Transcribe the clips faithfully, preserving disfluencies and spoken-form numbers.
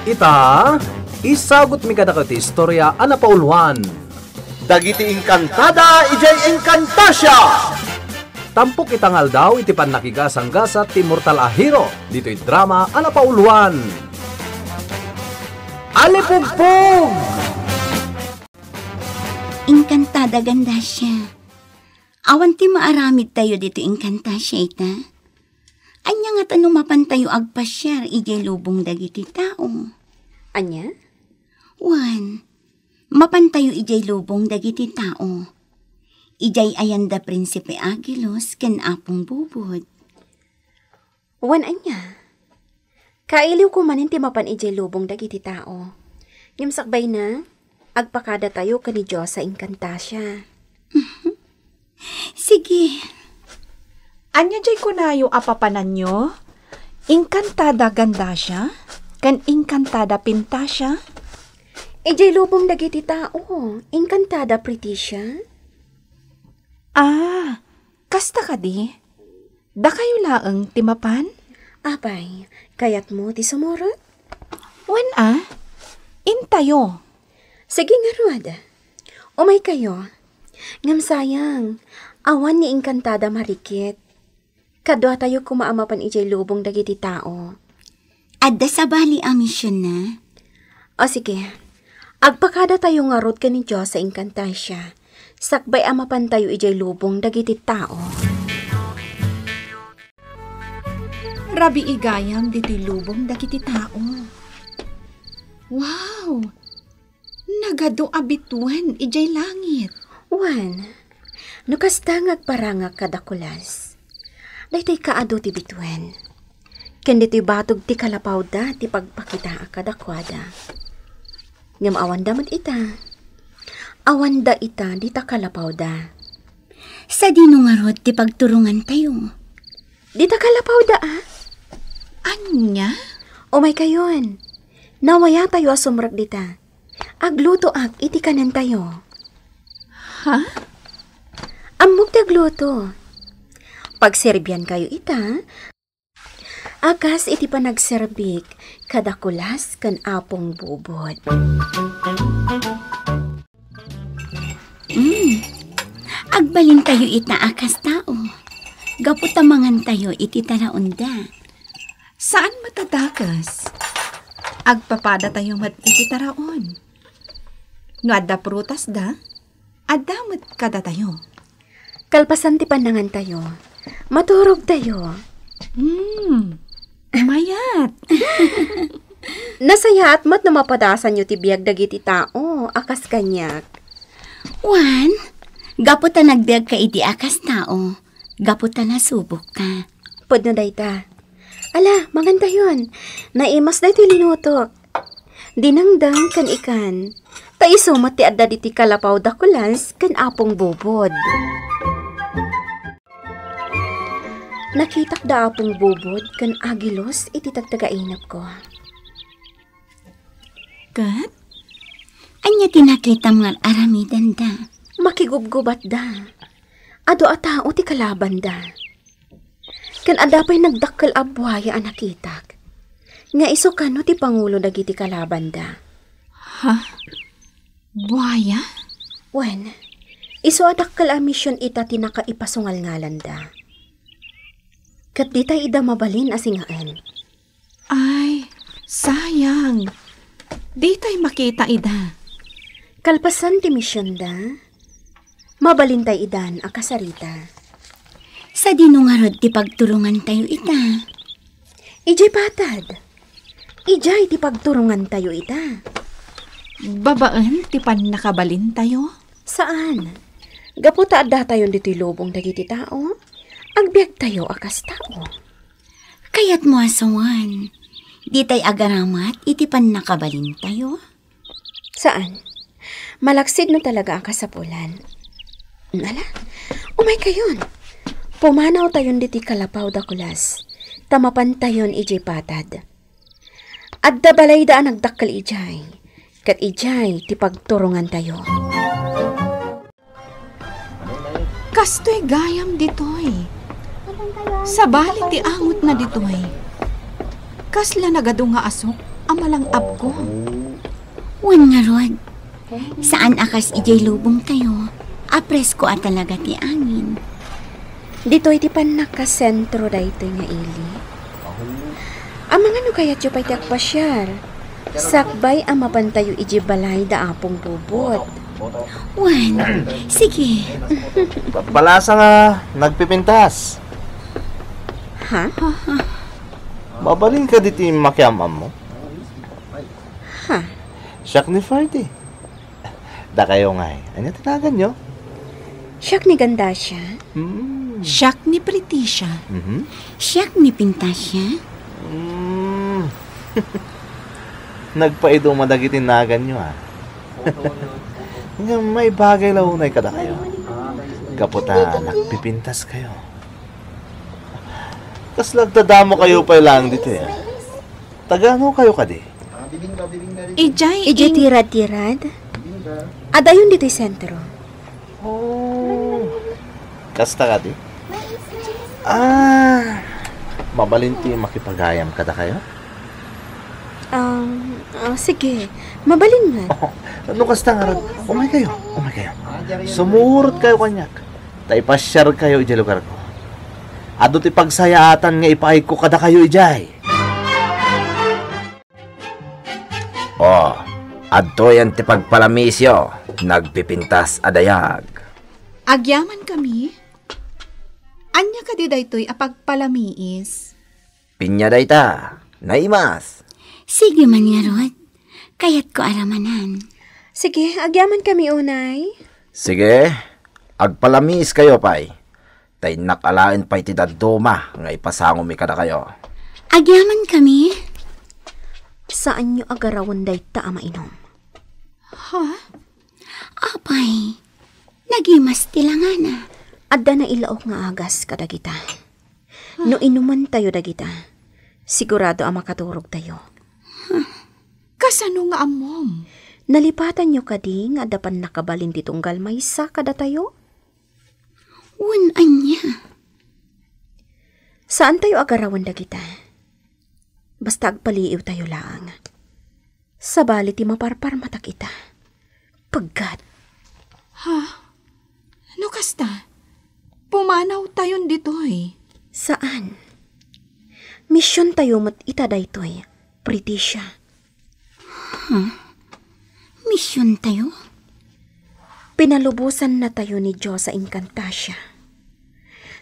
Ita, isagutmi kadakayo ti istorya a napauluan. Dagiti Encantada idiay Encantasia! Tampok ita nga aldaw iti pannakigasanggasat ti immortal a hero ditoy drama a napauluan. Alipugpog! Encantada, Gandasia. Awan ti maaramidtayo ditoy Encantasia ita. Ania ngata no mapantayo agpasiar idiay lubong dagiti tao? Ania? Wen, mapantayo idiay lubong dagiti tao. Idiay ayan da Prinsipe Aguilos ken Apong Bubod. Wen ania? Kailiwko manen ti mapan idiay lubong dagiti tao. Ngem sakbayna, agpakadatayo ken ni Diosa Encantasia. Sige. Ania diay kunayo a papananyo? Encantada Gandasia ken Encantada Pintasia? Idiay lubong dagiti tao, Encantada Pretisia? Ah, kasta kadi? Dakayo laeng ti mapan? Apay, kayatmo ti sumurot? Wen a, intayo. Sige ngarud. Umaykayo. Ngem sayang, awan ni Encantada Marikit. Kaduatayo koma a mapan idiay lubong dagiti tao. Adda sabali a missionna? O sige, agpakadatayo ngarud ken ni Diosa Encantasia, sakbay a mapantayo idiay lubong dagiti tao. Rabii gayam ditoy lubong dagiti tao. Wow! Nagadu a bituen idiay langit. Wen, no kasta nga agparangak kadakulas, daytoy kaadu ti bituen. Ken ditoy batog ti kalapawda ti pagpakitaak kadakuada. Ngem awanda met ita. Awanda ita dita kalapawda. Sadino ngarud ti pagturongantayo? Dita kalapawda a? Ania? Umaykayon. Nawayatayo a sumrek dita. Aglutoak iti kanentayo. Ha? Ammok ti agluto. Pagserbiankayo ita, a kas iti panagserbik kadakulas ken Apong Bubod. Mm. Agbalintayo ita a kas tao. Gapu ta mangantayo iti taraonda. Saan met a dakes. Agpapadatayo met iti taraon. No adda prutasda, adda met kadatayo. Kalpasan ti pannangantayo, maturogtayo. Hmm, mayat. Nasayaat met no mapadasanyo ti biag dagiti tao a kas kaniak. Wen, gapu ta nagbiagka iti a kas tao, gapu ta nasubokka. Pudno dayta. Ala, mangantayon. Naimas daytoy linutok. Dinengdeng ken ikan. Ta isu met ti adda ditoy kalapaw dakulas ken Apong Bubod. Nakitak da Apong Bubod ken Agilos iti tagtagainepko. Ket? Ania ti nakitam nga ar-aramidenda? Makigubgubatda. Adu a tao ti kalabanda. Ken adda pay nagdakkel a buaya a nakitak. Nga isu kano ti pangulo dagiti kalabanda. Ha? Buaya? Wen, isu a dakkel a mision ita ti nakaipasungalngalanda. Ket ditay ida mabalin a singaen. Ay, sayang. Ditay makita ida. Kalpasan ti misionda, mabalintay idan a kasarita. Sadino ngarud ti pagturongantayo ita? Idiay patad. Idiay ti pagturongantayo ita. Babaen ti pannakabalintayo? Saan. Gapu ta addatayon ditoy lubong dagiti tao, agbiagtayo a kas tao. Kayatmo a sawen, ditay agaramat iti pannakabalintayo? Saan. Malaksid no talaga a kasapulan. Ala, umaykayon. Pumanawtayon ditoy kalapaw dakulas, ta mapantayon idiay patad. Adda balayda a nagdakkel idiay, ket idiay ti pagturongantayo. Kastoy gayam ditoy. Sabali ti angotna ditoy. Kasla nagadu nga asok malangabko. Wen ngarud, saan a kas idiay lubongtayo, a presko a talaga ti angin. Ditoy ti pannakasentro daytoy nga ili. Amangan no kayatyo pay ti agpasiar. Sakbay a mapantayo idiay balay da Apong Bubot. Wen, sige. Balasa nga nagpipintas. Ha? Mabalin kadi ti makiam-ammo? Ha? Siak ni Ferdy. Dakayo ngay. Ania ti naganyo? Siak ni Gandasia. Hmm. Siak ni Pretisia. Mhm. Siak ni Pintasia. Hmm. Nagpaiduma dagiti naganyo, ah. Nga may bagay la unay kadakayo. Gapu ta nagpipintas kayo. Kasla agdadamo kayo pay laeng ditoy, ah. Taga-ano kayo kadi? Idiay Idiay in- tirad-tirad? Adayon ditoy sentro. Oh. Kasta kadi? Ah, mabalin ti makipagayam kadakayo? Um, oh, sige. Mabalin nga. No kasta ngarud, umay kayo, umay kayo. Sumurot kayo kaniak. Ta ipasiar kayo idiay lugarko. Adu ti pagsayaatan nga ipaayko kadakayo idiay. Oh, adtoyen ti pagpalamiisyo, nagpipintas a dayag. Agyamankami? Ania kadi daytoy a pagpalamiis? Piña dayta, naimas. Sige man ngarud, kayatko a ramanan. Sige, agyamankami unay. Sige, agpalamiis kayo pay. Ta innak alaen pay ti dadduma nga ipasangomi kadakayo. Agyamankami? Saanyo a garawen dayta a mainom. Ha? Apay, nagimas ti langana. Adda nailaok nga agas kadagita. No inumentayo dagita, sigurado a makaturogtayo. Kasano nga ammom? Nalipatanyo kadi nga adda pannakabalin ti tunggal maysa kadatayo? Wen ania? Saantayo a garawen dagita. Basta agpaliiwtayo laeng. Sabali ti maparparmatak ita. Paggat. Ha? No kasta, pumanawtayon ditoy. Saan. Misiontayo met ita daytoy, Pretisia. Huh? Misiontayo? Pinalubosannatayo ni Dios a inkantasia.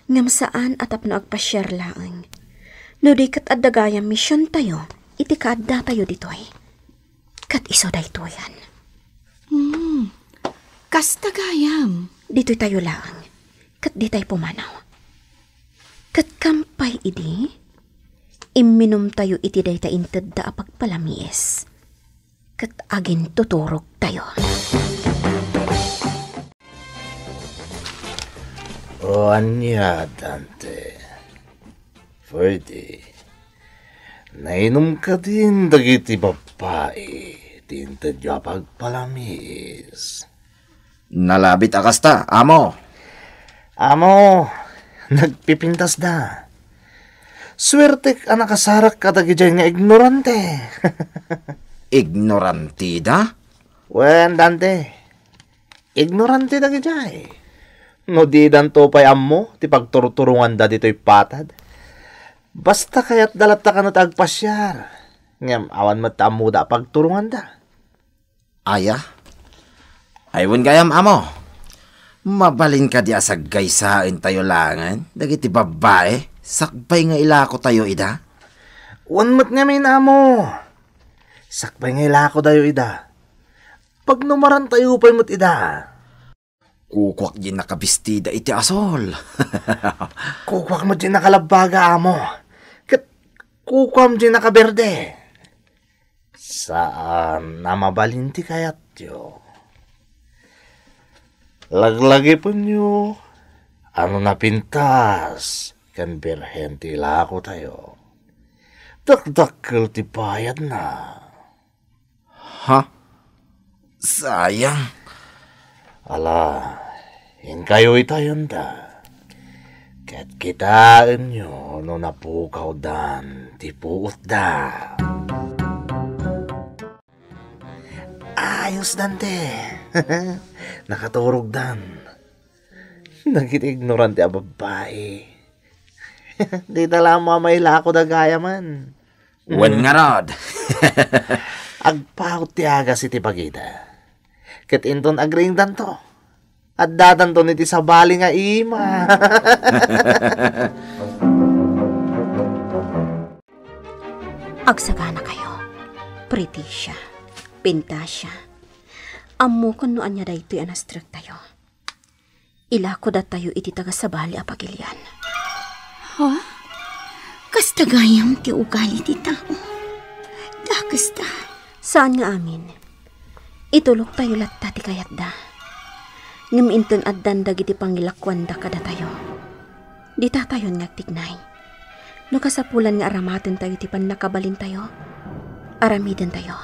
Ngem saan a tapno agpasiar laeng. No di ket adda gayam misiontayo iti kaaddatayo ditoy. Ket isu daytoyen. Hmm. Kasta gayam. Ditoytayo laeng. Ket ditay pumanaw. Ket kampay idi, imminumtayo iti dayta intedda a pagpalamiis. Ket agintuturogtayo. O ania, Dante? Pwede. Nainum kadin dagiti babbai ti intedyo a pagpalamiis? Nalabit a kasta, amo. Amo, nagpipintasda. Suertek a nakasarak kadagidiay nga ignorante. Ignorantida? Wen, Dante, ignorante dagidiay. No didanto pay ammo ti pagturturonganda ditoy patad, basta kayatda latta kano ti agpasiar. Ngem awan met ammoda a pagturonganda. Aya? Ay, wen gayam, amo. Mabalin kadi a saggaysaentayo laengen dagiti babbai sakbay nga ilakotayo ida? Wen met ngamin, amo. Sakbay nga ilakodayo ida, pagnumarantayo pay met ida. Kukuak di nakabistida iti asol. Kukuak met di nakalabbaga, amo. Ket kukuam di nakaberde. Saan a mabalin ti kayatyo. Laglagipenyo a no napintas ken birhen ti ilakotayo, dakdakkel ti bayadna. Ha? Sayang. Ala, inkayo itayonda. Ket kitaenyo no napukawdan ti puotda. Ayos dante. Nakaturog dan. Dagiti ignorante a babbai. Dita la mamailako dagaya man. Wen ngarud. Agpaut ti agas iti bagida. Ket inton agriingdanto, addadanton iti sabali nga ima. Agsagana kayo, Pretisia, Pintasia. Ammokon no ania daytoy a nastrektayo. Ilako datayo iti taga sabali a pagilian. Ha? Kasta gayam ti ugali ti tao. Dakes ta. Saan nga amin. Ituloktayo latta ti kayatda. Ngem inton addan dagiti pangilakuanda kadatayo, ditatayon nga agtignay. No kasapulan nga aramatentayo ti pannakabalintayo, aramidentayo.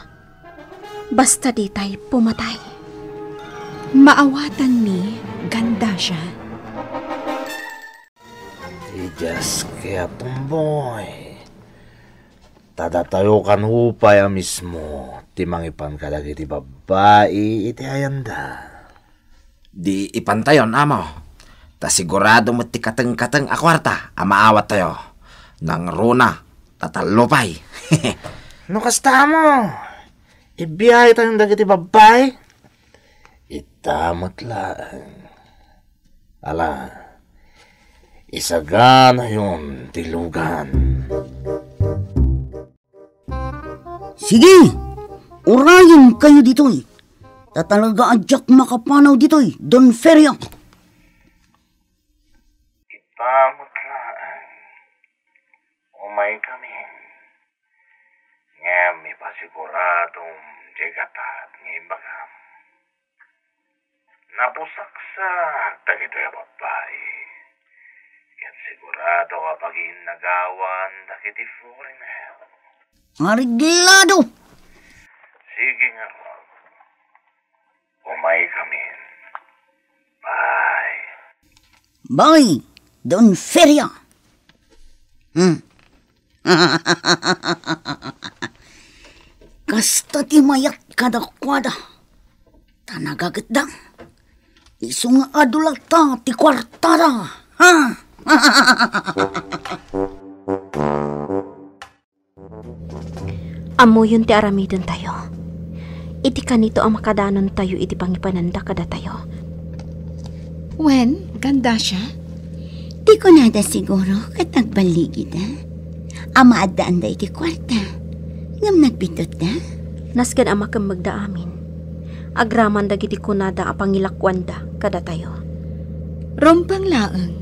Basta ditay pumatay. Maawatanmi, Gandasha. Ti Dios kaya tumboy. Ta datayo kano pay a mismo ti mangipan kadagiti babbai iti ayanda. Di ipantayon, amo. Ta sigurado met ti kateng-kateng a kuarta a maawattayo. Nangruna, tatallo pay. No kasta, amo, ibiyaytayon dagiti babbai. Ita met laeng. Ala, isaganayon ti lugan. Sige, urayen kayo ditoy. Ta talaga a diak makapanaw ditoy, Don Feria. Ita met laeng. Umay kami. Ngem ipasiguradom diay gatad nga imbagam. Napusaksak dagitoy a babbai. Ket sigurado a pagiinnagawan dagiti foreigner. Areglado! Sige ngarud. Umay kami. Bye. Bye, Don Feria. Hmm. Kasta ti mayat kadakuada. Ta nagagetda. Isu nga adu latta ti kuartada. Ha? Ammoyon ti aramidentayo. Iti kanito a makadanontayo iti pangipananda kadatayo. Wen, Gandasha? Ti kunada siguro ket agballigida. A maaddaanda iti kuarta. Ngem nagbiddutda? Nasken a makemmegda amin. Agraman dagiti kunada a pangilakuanda kadatayo. Rumbeng laeng.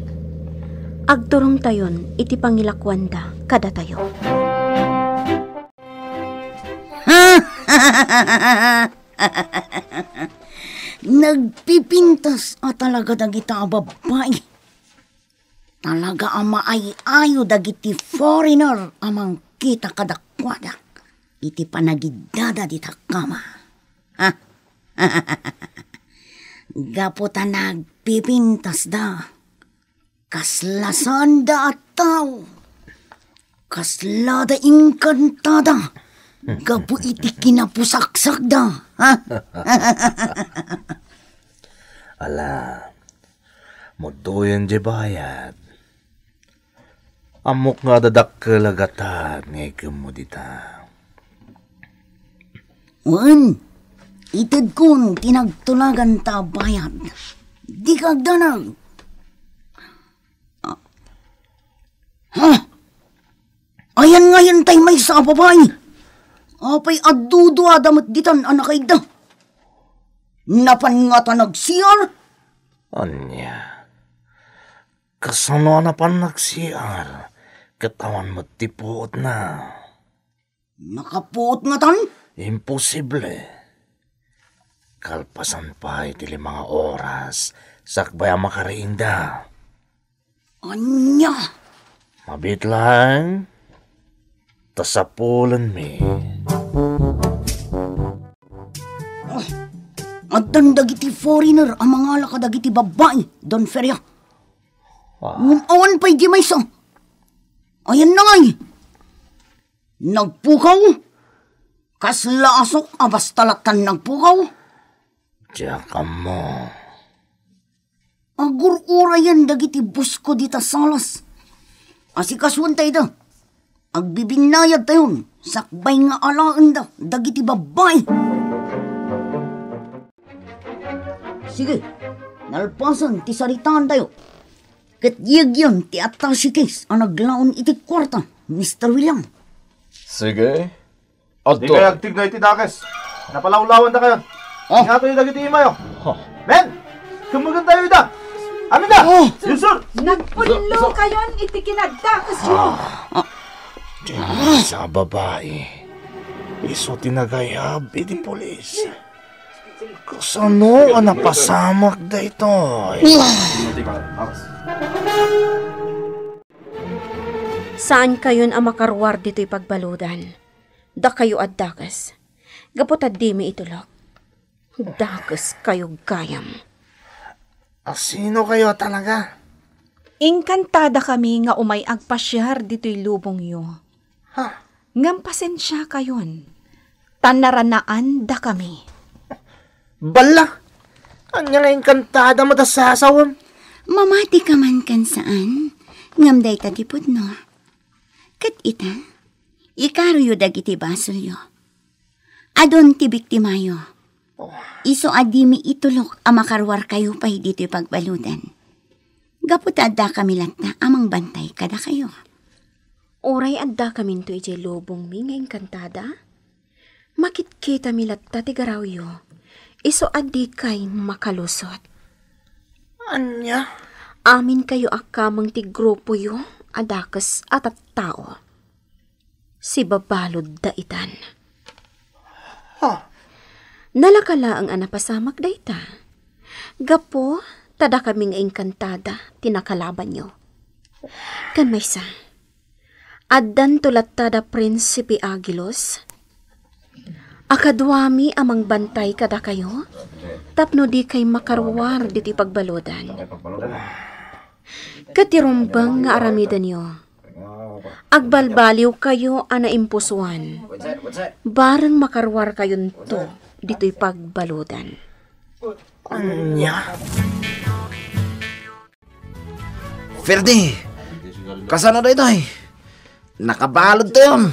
Agturongtayon iti pangilakuanda kadatayo. Nagpipintas a talaga dagita a babbai. Talaga a maay-ayo dagiti foreigner a mangkita kadakuada iti panagiddada dita kama. Ha? Gapu ta nagpipintasda, kasla saanda a tao. Kaslada inkantada gapu iti kinapusaksakda. Ha? Ala, muddoyen diay bayad. Ammok nga adda dakkel a gatad nga ikemmo dita. Wen, itedkon ti nagtulaganta a bayad. Dika agdanag. Ah. Ha? Ayan ngayen tay maysa a babai? Apay a duduada met ditan a nakaigda? Napan ngata nag-C R? Ania? Kasano a napan nag-C R ket awan met ti puotna? Nakapuot ngatan? Imposible. Kalpasan pay ti lima nga oras sakbay a makariingda. Ania? Mabiit laeng, ta sapulenmi. Ah, addan dagiti foreigner a mangala kadagiti babbai, Don Feria. Ah. Ngem awan pay di maysa. Ayanna ngay. Nagpukaw. Kasla asok a basta lattan nagpukaw? Diak ammo. Agur-urayan dagiti busko dita salas. Asikasuentayo da. Agbibinnayadtayon sakbay nga alaenda dagiti babbai. Sige, nalpasen ti saritaantayo. Ket yegyen ti attache case a naglaon iti kuarta, Mister William. Sige. Adto. Dikay agtigna iti dakes. Napalawlawandakayon. Oh. Ingatoyo dagiti imayo. Oh. Men! Kummegentayo ida. Aminda! Oh. Yes, sir! Nagpullo kayon iti kinadakesyo. Ah. Diay maysa a babai. Isu ti nagayab iti pulis. Kasano a napasamak daytoy? Saankayon a makaruar ditoy pagbaludan. Dakayo a dakes. Gapu ta dimi itulok. Dakeskayo gayam. Asino kayo talaga? Inkantadakami nga umay agpasiar ditoy lubongyo. Ha? Ngem pasensiakayon, ta naranaandakami. Balla! Ania nga inkantadam a sasawem? Mamati ka man ken saan, ngem dayta ti pudno. Ket ita, ikaroyo dagiti basolyo. Adun ti biktimayo. Oh. Isu a dimi itulok a makaruarkayo pay ditoy pagbaludan. Gapu ta addakami latta a mangbantay kadakayo. Uray addakaminto idiay lubongmi nga inkantada, makitkitami latta ti garawyo, isu a dikay makalusot. Ania? Aminkayo a kameng ti grupoyo a dakes a tattao. Sibabaludda itan. Ha? Nalaka laeng a napasamak dayta. Gapu ta dakami nga inkantada ti nakalabanyo. Ken maysa, addanto latta da Prinsipe Agilos a kaduami a mangbantay kadakayo tapno dikay makaruar ditoy pagbaludan. Ket ti rumbeng nga aramidenyo, agbalbaliwkayo a naimpusoan. Bareng makaruarkayonto ditoy pagbaludan. Ania? Ferdi, kasano daytoy? Nakabaludtayon.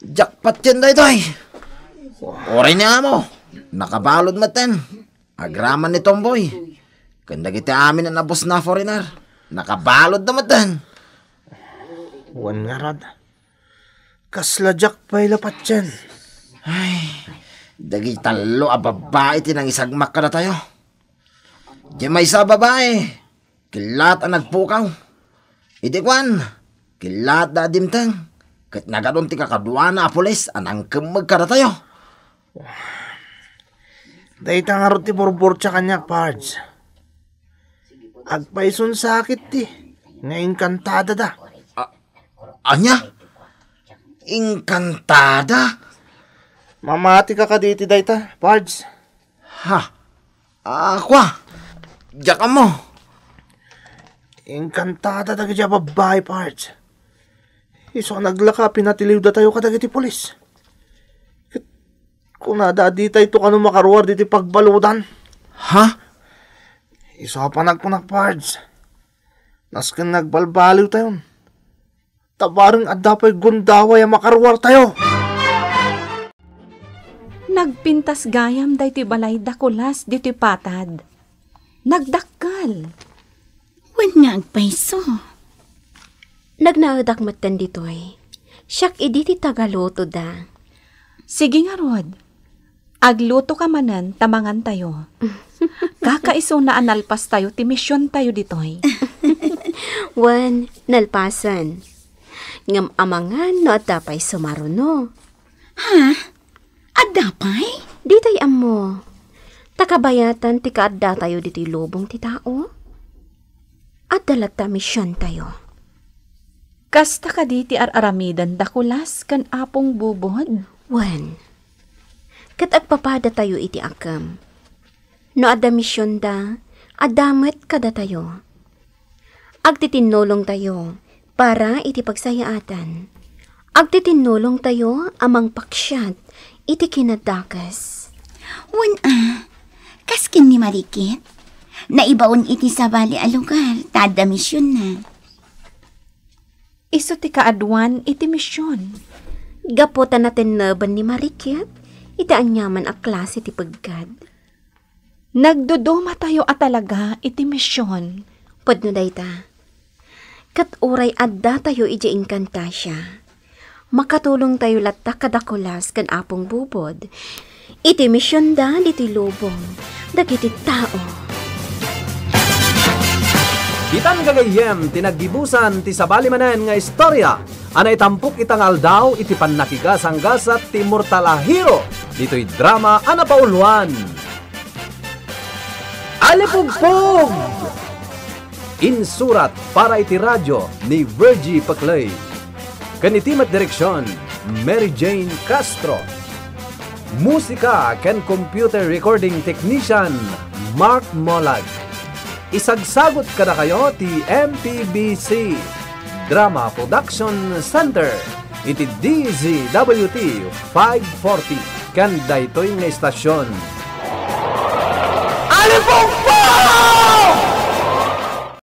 Jackpot yan daytoy. Uray ni amo, nakabalud metten. Agraman ni Tomboy ken dagiti amin a nabus na foreigner, nakabaludda metten. Wen ngarud, kasla diak pay la patien. Ay, dagiti tallo a babbai ti nangisagmak kadatayo. Diay maysa a babbai, kellaat a nagpukaw. Idi kuan, kellaatda a dimteng, ket nagadun ti kakaduana a pulis a nangkemmeg kadatayo. Dayta ngarud ti burburtia kaniak, Pards. Agpayson sakit ti nga inkantadada. A-, ania? Inkantada? Mamati ka kaditi dayta, Pards? Ha? Ah, kua? Diak ammo. Inkantada dagiti a babbai, Pards. Isu a naglaka a pinatiliwdatayo kadagiti pulis. Ket kunada a ditayto kano makaruar diti pagbaludan. Ha? Isu a panagkunak, Pards. Nasken nagbalbaliwtayon. Ta bareng adda pay gundaway a makaruartayo. Nagpintas gayam daytoy balay da Kulas ditoy patad. Nagdakkel. Wen nga agpayso. Nagnaedak metten ditoy. Siak idi ti tagalutoda. Sige ngarud. Agluto ka manen ta mangantayo. Kakaisuna a nalpastayo ti misiontayo ditoy. Wen, nalpasen. Ngem amangan no adda pay sumaruno. Ha? Adda pay? Ditay ammo. Ta kabayatan ti kaaddatayo ditoy lubong ti tao. Adda latta misiontayo. Kasta kadi ti ar-aramiden da Kulas ken Apong Bubod? Wen, ket agpapadatayo iti akem. No adda misionda, adda met kadatayo. Agtitinnulongtayo para iti pagsayaatan. Agtitinnulongtayo a mangpaksiat iti kinadakes. Wen a, kas ken ni Marikit, naibaon iti sabali a lugar ta adda misionna. Isu ti kaaduan iti mision. Gapu ta natenneben ni Marikit iti aniaman a klase ti peggad. Nagdudumatayo a talaga iti mision. Pudno dayta. Ket uray addatayo idiay Encantasia, makatulongtayo latta kadakulas ken Apong Bubod iti misionda ditoy lubong dagiti tao. Ditan gagayyem ti naggibusan ti sabali manen nga istorya a naitampok ita nga aldaw iti pannakigasanggasat ti mortal a hero ditoy drama a napauluan. Alipugpog! Insurat para iti radyo ni Virgie Peclay. Ken iti met direksyon, Mary Jane Castro. Musika ken computer recording technician, Mark Molag. Isagsagot kadakayo ti M P B C Drama Production Center iti D Z W T five forty ken daytoy nga istasyon. Alipugpog!